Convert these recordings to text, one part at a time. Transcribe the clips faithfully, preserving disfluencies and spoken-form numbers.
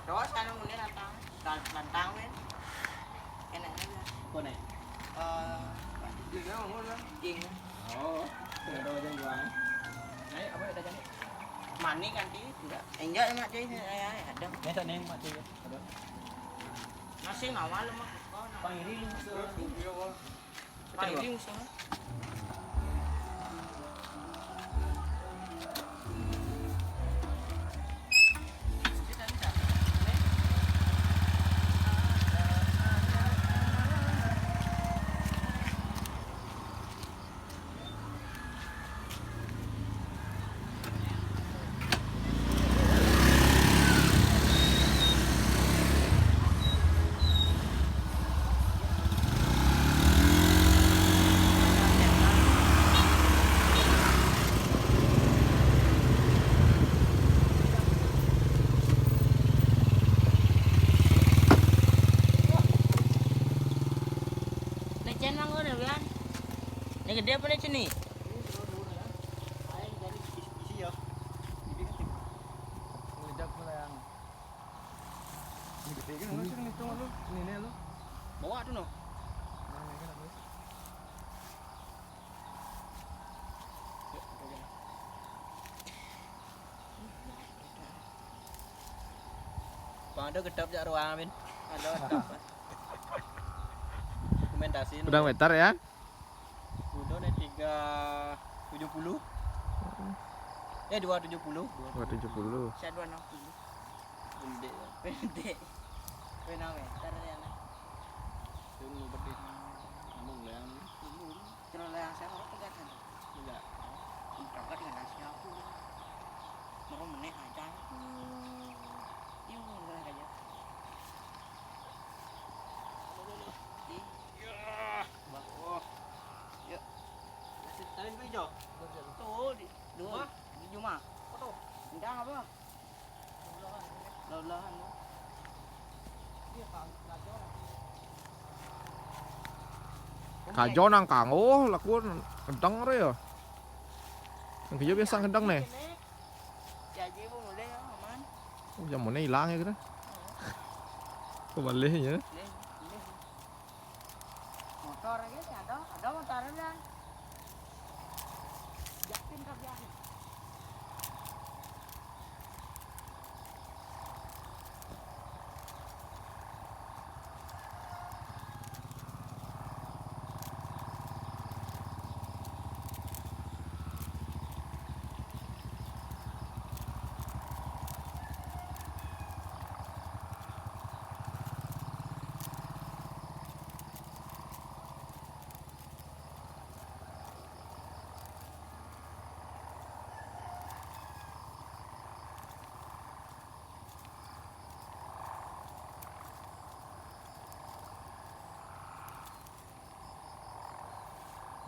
Terus anu ngene lantang, lan-, lantang weh. Enak aja. Apa nih? Eh, Jing. Oh, sudah ada yang jual. Naik apa kita jadi? Mani kan di, enggak. Enggak, Mak Cuy, saya ada. Biasa nih, Mak Cuy. Ada. Nasi ngawal, Mak. Oh, Pak Iri lu. Iya, Pak. Pak Iri usaha. Lecen mang udah, Wian. Ini gede apa lecen nih? Isi ya. Ini kan meledak. Ini gede kan, lu sih, nih, tuh, lu. Ini, nih, lu. Bawa tuh, no. Mana, kan, apa? Bang, ada gedap jak ruang, Min. Ada gedap. Dokumentasi, no. Udah meter ya? Udah nih tiga tujuh puluh. Eh, dua tujuh puluh. Dua tujuh puluh. Saya dua enam puluh. Pendek, pendek. Pendek meter ya, nah. Itu mau gede. Ngomong lah yang. Terus lah yang saya mau pegat kan? Enggak. Pegat dengan nasi aku. Mau meneh aja. Iya, mau aja. Di. Iya. Bah. Oh. Yuk. Masih tahu yang hijau? Tuh, di, dua. Hah? Di Juma. Apa tuh? Enggak apa. Lah-lahan, ya. Kajo nang kanggo, laku ngedeng re ya. Yang kerja biasa ngedeng nih. Ya, aja, Bu, mulai ya, aman. Oh, yang mana hilang ya, kira? Kebalik ya. Boleh, boleh. Motor aja sih ada, ada motor aja. Jatin tapi ya.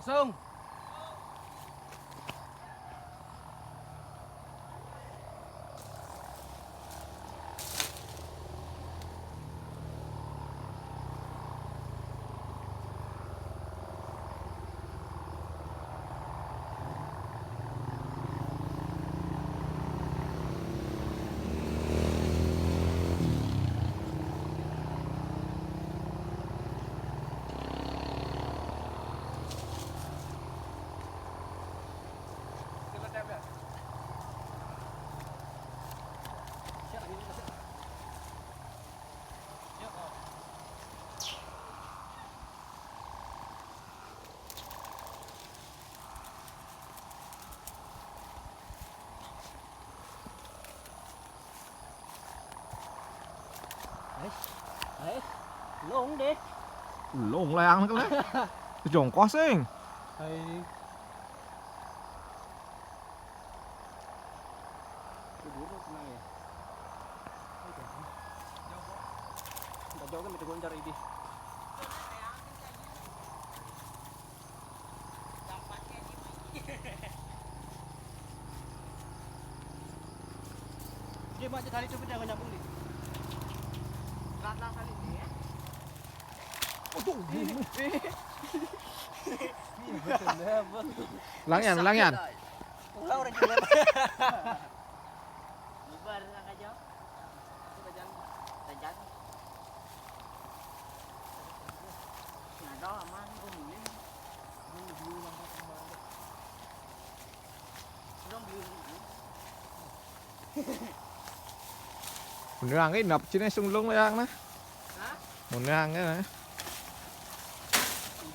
Masung. Ais, ais, lông đi. Lông lang ka le. Jong ko sing. Hai. Nda jauh kan, kita gonjar ini. Dia macam tali tu pun jangan nyambung ni. Rata kali ni ya. Aduh. Ini betul level. Langyan, langyan. Orang orang jelek. Bubar nak aja. Kita Jajan. Ada aman, gua beli. Udah beli. Beneran, eh, nap cina sung lung yang nah. Hah? Beneran, eh. Udah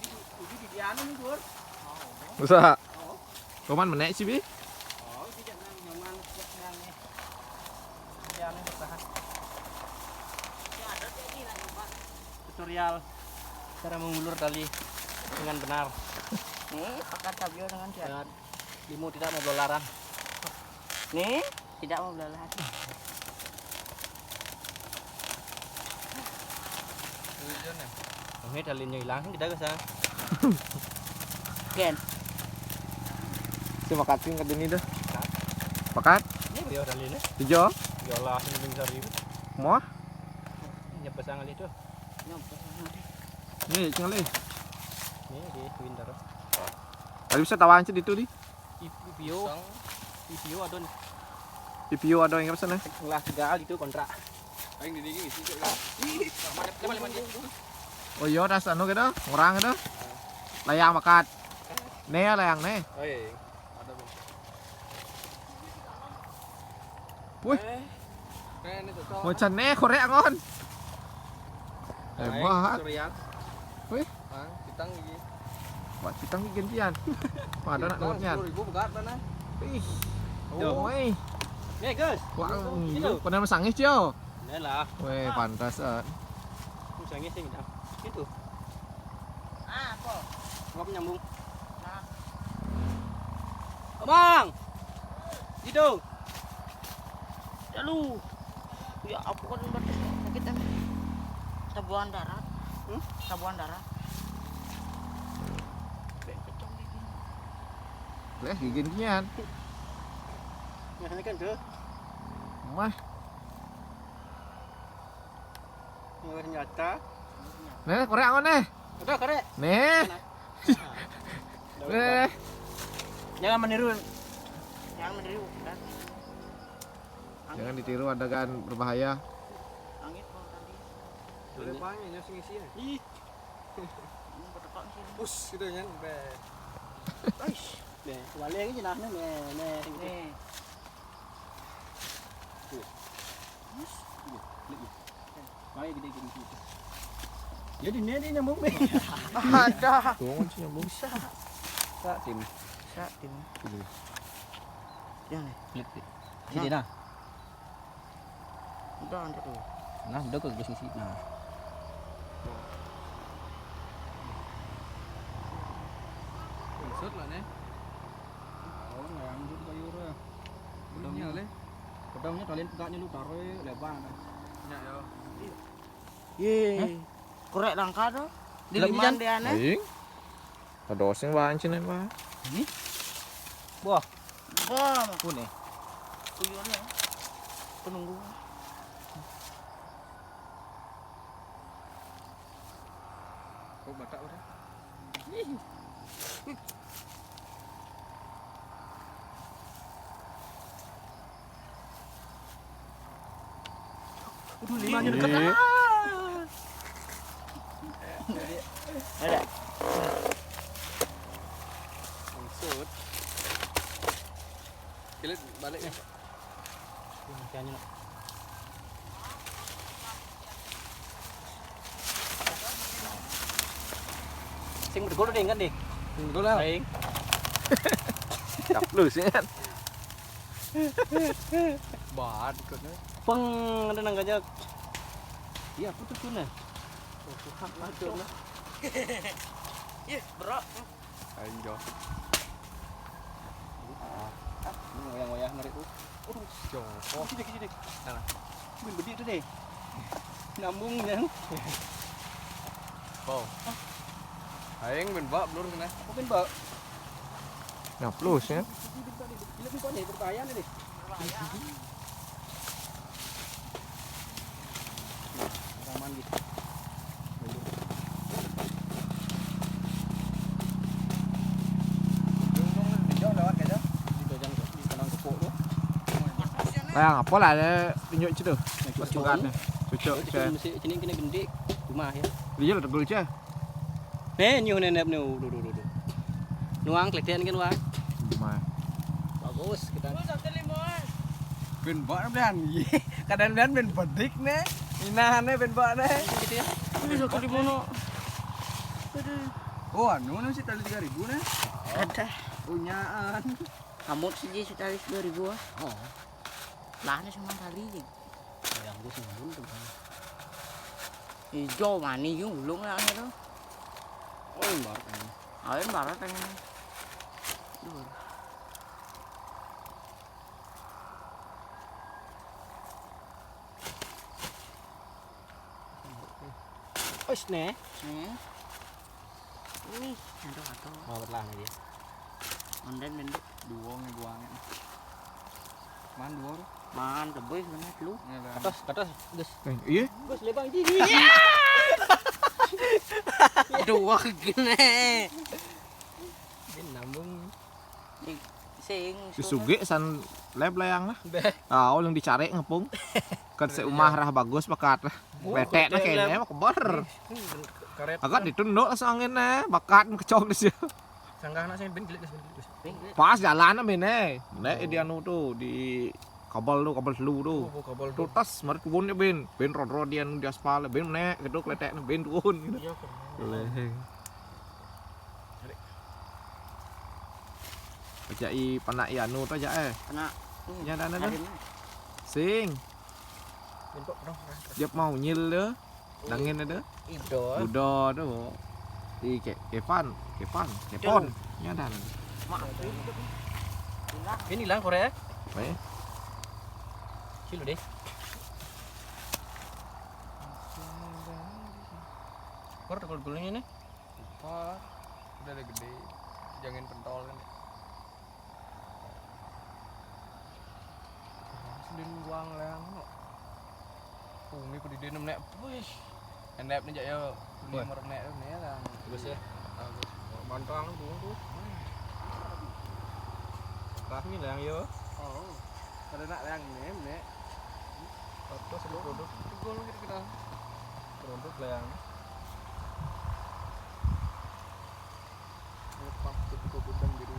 di, udah di dianu nih, Bur. Bisa. Oh. Koman menek sih, Bi? Oh, tidak nang nyaman, tidak nang nih. Tidak nih, bertahan. Ya, ada dia ini, nak nyoba. Tutorial cara mengulur tali dengan benar. Nih, pakai tabio dengan dia. Dan limo tidak mau belolaran. Nih, tidak mau belolaran. Ini talinya hilang, kita ke sana. Ken. Si makatin ka dini dah. Pakat? Ini dia talinya. Tujuh. Ya Allah, ini bisa ribut. Mau? Ini pasang kali itu. Ini pasang kali. Ini, cing kali. Ini di winter. Tadi bisa tawaan sih itu di. Ipio. Ipio ada nih. Ipio ada yang apa sana? Lah tiga kali itu kontrak. Aing di dingin isi cek lah. Ih, coba lima menit. Oh iya, tas anu kita, orang kita. Layang makat. Nih ya layang nih. Oh iya, iya. Ada, Bang. Wih. Eh, keren itu, Cok. Macan nih, korek angon. Hebat. Surya. Wih. Bang, kita gigi. Wah, kita gigi gantian. Wah, ada nak nomornya. Sepuluh ribu begat mana? Ih. Oh. Woi. Nih, guys. Wah, itu. Pernah masangis, Cio? Ini lah. Weh, pantas, ah. Masangis sih, dah. Itu. Ah, apa? Nggak nyambung. Nah. Abang. Gitu. Lalu. Ya, aku kan batas sakit kan. Sabuan darat. Hmm? Sabuan darat. Kayak pecong gigi. Leh, gigi kian. Nah, ini kan tuh. Mah. Luar nyata. Nih, korek angon nih. Udah, korek. Nih. Mana? Nih. Jangan meniru. Jangan meniru. Jangan ditiru, ada kan berbahaya. Angin mau tadi. Boleh panggil, nyosing isi ya? Ih. Ini betul sih. Us, gitu kan, be. Ais. Nih, balik aja nah, nih, nih, nih, gitu. Nih. Tuh. Us. Tuh, klik, tuh. Baik, gede, gede, gede. Jadi, ini, ini nyambung, be. Ada. Tuh, kan nyambung. Bisa. Sa tim. Sa tim. Ini. Yang nih. Klik, klik. Sini, nah. Udah, antar tuh. Nah, udah ke sisi. Nah. Maksud lah, nih. Oh, yang itu kayu udah. Pedangnya, leh. Pedangnya kalian pegaknya lu taruh lebar, nah. Ya, ya. Ye. Hah? Korek langka tuh. Di liman dia, nah. Aing. Ada oseng bahan sini, Pak. Ini? Wah. Wah. Pun nih. Kuyurnya. Penunggu. Kok batak udah? Ih. Aduh, limanya dekat. Ih. Ada. Maksud. Kilit balik ya. Ini kayaknya, nak. Sing bergol deh kan deh. Bergol lah. Aing. Kaplus ya kan. Ban ikutnya. Peng, ada nang gajak. Iya, putus tuh nah. Oh, Tuhan, aduh, nah. Ih, bro. Aing, Jo. Ah, ah, ini wayah-wayah ngeri, uh. Aduh, Jo. Oh, sini, sini. Nah. Main bedik tuh deh. Nyambung, ya. Wow. Aing main bak, belur sana. Aku main bak. Nah, plus ya. Ini bukan nih, berbahaya nih. Berbahaya. Raman gitu. Jauh lewat aja. Di jalan, di kanan kepok tuh. Masuk sana. Yang apa lah ada tunjuk situ. Pas makan. Cocok. Cocok, mesti sini kena gendik. Rumah ya. Dia lah tegul je. Neh, nyuh nenep ni. Duh, duh, duh, duh. Nuang kletek ni kan, Wang. Rumah. Bagus kita. Bin bak ni, Blan. Kadang Blan bin bedik ni. Inah ni bin bak ni. Gitu ya. Ini satu lima no. Aduh. Oh, anu ni mesti tali tiga ribu ni. Ada. Punyaan. Kamu sih satu tali dua ribu ah. Oh. Lah ni cuma tali je. Yang gue sembun tuh. Ijo mani yung ulung lah tu. Oh, yang baru kan. Awin barat kan. Duh. Wis ne. Hmm. Wih, aduh, aduh. Mau lah dia. Onden, onden. Dua ngebuangin. Man dua tu. Man, tebih sebenarnya lu. Atas, atas, Gus. Eh, iya? Gus, lebang gini. Dua gini. Dia nambung. Sing. Sugih san leb layang lah. Deh. Ah, yang dicari ngepung. Kan seumah rah bagus bakat lah. Betek nah kene mah keber. Karet. Agak ditunduk langsung angin nah, bakat kecok di situ. Sanggah anak saya ben gelik, ben gelik. Pas jalan amin eh. Nek di anu tu di kabel tu, kabel telu tu. Oh, kabel tu. Tu tas mari turun ya ben. Ben rodro di anu di aspal, ben nek gitu kletek ben turun gitu. Iya, keren. Leh. Aja i panak i anu tu aja eh. Panak. Ya dah dah. Sing. Dia mau nyil dia. Dangin ada. Ido. Udah tu. Di ke Kevan, Kevan, Kepon. Ya dah. Ini hilang korek. Eh. Kilo deh. Kor tekol gulungnya nih. Wah, udah ada gede. Jangan pentol kan. Sendin buang leng no. Umi ku di dinem nek. Wih. Endep ni jak yo. Umi merem nek tu nek leng. Bagus ya. Bagus. Bantang tu tu. Rasmi leng yo. Oh. Kada nak leng ni nek. Apa sebut produk? Tegul kita kenal. Produk leng. Lepas tu kau gudang diri.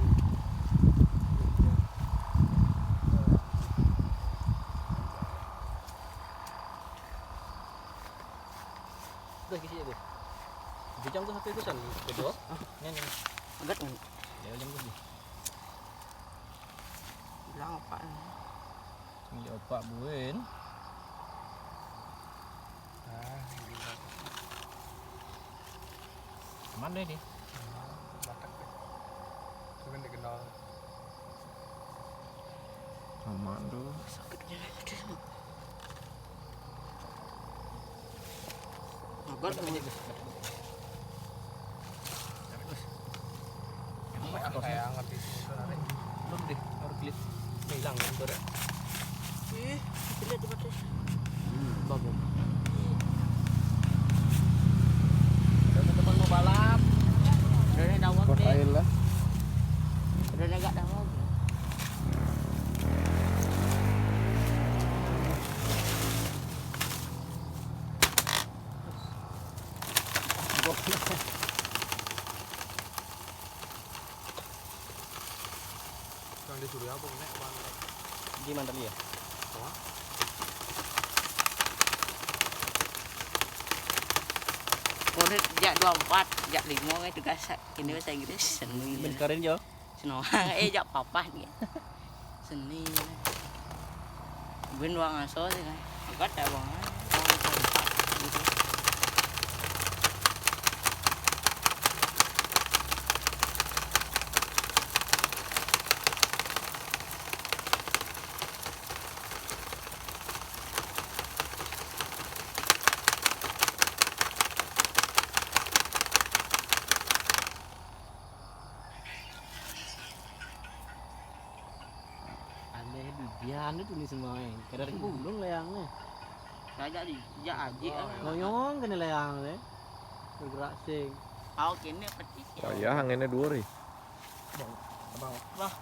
Dah kisi aku. Bijang tu satu itu san. Kedua. Ah. Ni ni. Agak ni. Ya jam tu. Bilang apa ni? Ini opak buin. Ah, ini. Mana ni? Batak ni. Cuman dikenal. Aman tu. Sakitnya. Agar tu. Emang apa sih? Kayak ngerti semua tu nanti. Belum deh, baru klik. Hilang kan tu dah. Ih, kita lihat tempat tu. Bagus. Ada teman mau balap. Dari Dawang deh. Air lah. Ada agak Dawang. Yang disuruh apa nek? Di Mandali ya? Wah. Kulit jak dua empat, jak lima itu gasak. Ini bahasa Inggris seni. Benkarin jo. Senoang eh jak papah dia. Seni. Buin wang aso sih kan. Angkat ya wang. Aneh di dia anu tu ni semua eh. Kadang bulung layang ni. Saya jadi jak ajik kan. Ngoyong kena layang ni. Bergerak sing. Kau kena petis ya. Payah anginnya dua hari. Abang, abang. Wah.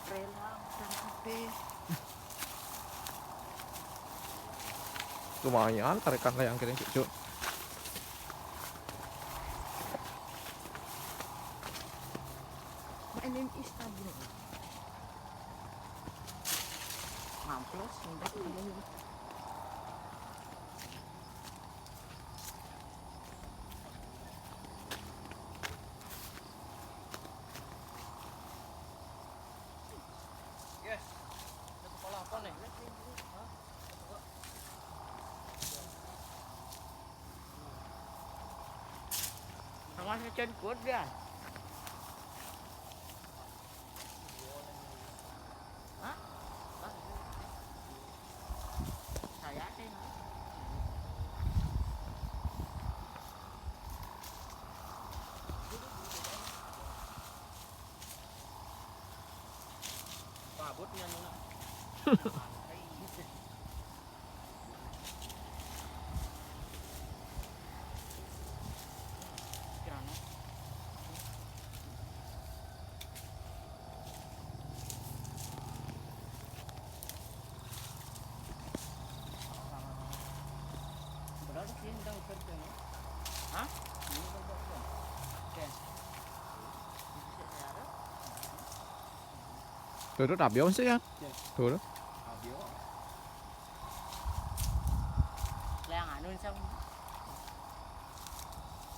Rela udah sampai. Lumayan tarikan layang kene, Cuk. Ini Istanbul. Mampus, minta. Yes. Kepala apa nih? Sama si Chen Kut dia. Hah? Saya sih. Pabutnya nuna. Tuh, tuh, tabiong sih ya. Tuh, tuh. Yang anu, Sam.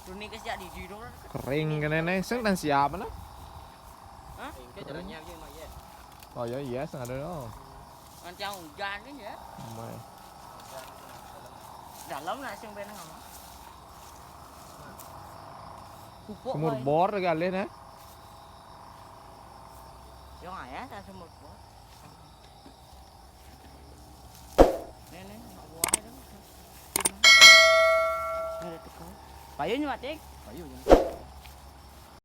Runi ke siak di didong. Kering kene ne. Sing dan siapa nah? Hah? Engke jalannya aja mah ya. Oh ya, iya, sing ada no. Nanti yang hujan kan ya. Mai. Dalam lah sing benang apa? Pupuk. Sumur bor lagi alih ne. Yang ayah tak sumur bor. Nenek, nak buah ada. Ada teko. Payu nyuat, Dik. Payu ya.